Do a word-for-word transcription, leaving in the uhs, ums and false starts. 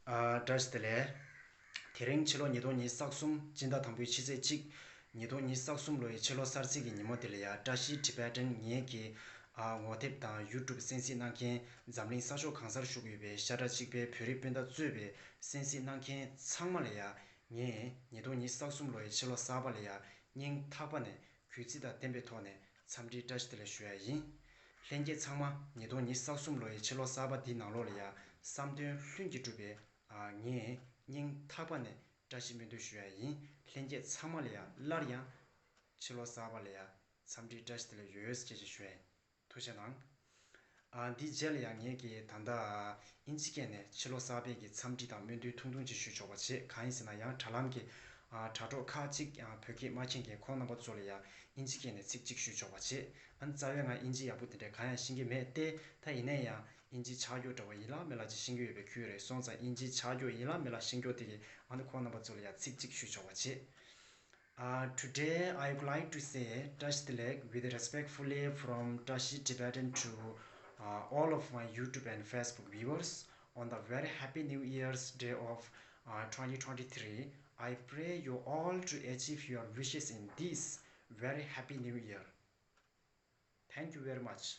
ཨ། བཀྲ་ཤིས་བདེ་ལེགས། དེ་རིང་ཕྱི་ལོ་ཉིས་སྟོང་ཉི་ཤུ་རྩ་གསུམ་སྤྱི་ཟླ་དང་པོའི་ཕྱི་ཚེས་གཅིག་ཉིས་སྟོང་ཉི་ཤུ་རྩ་གསུམ་ལོའི་ཕྱི་ལོ་གསར་ཚེས་ཀྱི་ཉིན་མོ་དེ་ལ་ཡ། བཀྲ་ཤིས་Tibetan ངེད་ཀྱི་ཨ་ངོ་དེབ་དང་YouTube གསན་གཟིགས་གནང་མཁན། འཛམ་གླིང་ས་ཕྱོགས་གང་སར་བཞུགས་ཡོད་པའི་ཤ་ཁྲག་གཅིག་པའི་བོད་རིགས་སྤུན་ཟླ་གཙོས་པའི་གསན་གཟིགས་གནང་མཁན་ཚང་མ་ལ་ཡ། ངས་ཉིས་སྟོང་ཉི་ཤུ་རྩ་གསུམ་ལོའི་ཕྱི་ལོ་གསར་པ་ལ་ཡ། སྙིང་ཐག་པ་ནས་གུས་བརྩི་དང་ལྡན་པའི་ཐོག་ནས་འཚམས་འདྲིའི་བཀྲ་ཤིས་བདེ་ལེགས་ཞུ་ཡ་ཡིན། ལྷན་རྒྱས་ཚང་མ་ཉིས་སྟོང་ཉི་ཤུ་རྩ་གསུམ་ལོའི་ཕྱི་ལོ་གསར་པ་འདིའི་ནང་ལོགས་ལ་ཡ། བསམ་དོན་ལྷུན་གྱིས་འགྲུབ་པའི་ཨ་ངས་སྙིང་ཐག་པ་ནས་བཀྲ་ཤིས་སྨོན་འདུན་ཞུ་ཡ་ཡིན། ལྷན་རྒྱས་ཚང་མ་ལ་ཡ་སླར་ཡང་ཕྱི་ལོ་གསར་པ་ལ་ཡ་འཚམས་འདྲིའི་བཀྲ་ཤིས་བདེ་ལེགས་ཡོད་ཟེར་ཞེས་ཞུ་ཡ་ཡིན། ཐུགས་རྗེ་གནང་། ཨ་འདིའི་རྗེས་ལ་ཡང་ངེད་ཀྱིས་ད་ལྟ་ཨིན་ཇི་སྐད་ནས་ཕྱི་ལོ་གསར་པའི་གི་འཚམས་འདྲི་དང་སྨོན་འདུན་ཐུང་ཐུང་ཅིག་ཞུས་ཆོག་པ་བྱེད། གང་ཡིན་ཟེར་ན་ཡང་དྲ་ལམ་གྱི་ཨ་དྲ་གྲོགས་ཁག་ཅིག་ཡང་བོད་སྐད་མ་མཁྱེན་མཁན་ཁོང་རྣམ་པ་ཚོ་ལ་ཡང་ཨིན་ཇི་སྐད་ནས་ཚིག་གཅིག་ཞུས་ཆོག་པ་བྱེད། ཨ་ནི་རྩ་བའི་ང་ཨིན་ཇི་ཡག་པོ་དེ་འདྲ་གང་ཡང་ཤེས་ཀྱི་མེད་དེ། ད་ཡིན་ན་ཡང་ཨིན་ཇི་ཆ་འཇོག་འདྲ་བོ་ཡིན་ལ་མེད་ལ་ཅིག་ཤེས་ཀྱི་ཡོད་པའི་ཁུལ་རེད་སོང་ཙང་། ཨིན་ཇི་ཆ་འཇོག་ཡིན་ལ་མེད་ལ་ཤེས་ཀྱི་ཡོད་དེ་གི་ཨ་ནི་ཁོང་རྣམ་པ་ཚོ་ལ་ཡང་ཚིག་གཅིག་ཞུས་ཆོག་པ་བྱེད། Uh, today, I would like to say བཀྲ་ཤིས་བདེ་ལེགས with respectfully from Tashi Tibetan to uh, all of my YouTube and Facebook viewers on the very happy New Year's day of uh, twenty twenty-three. I pray you all to achieve your wishes in this very happy New Year. Thank you very much.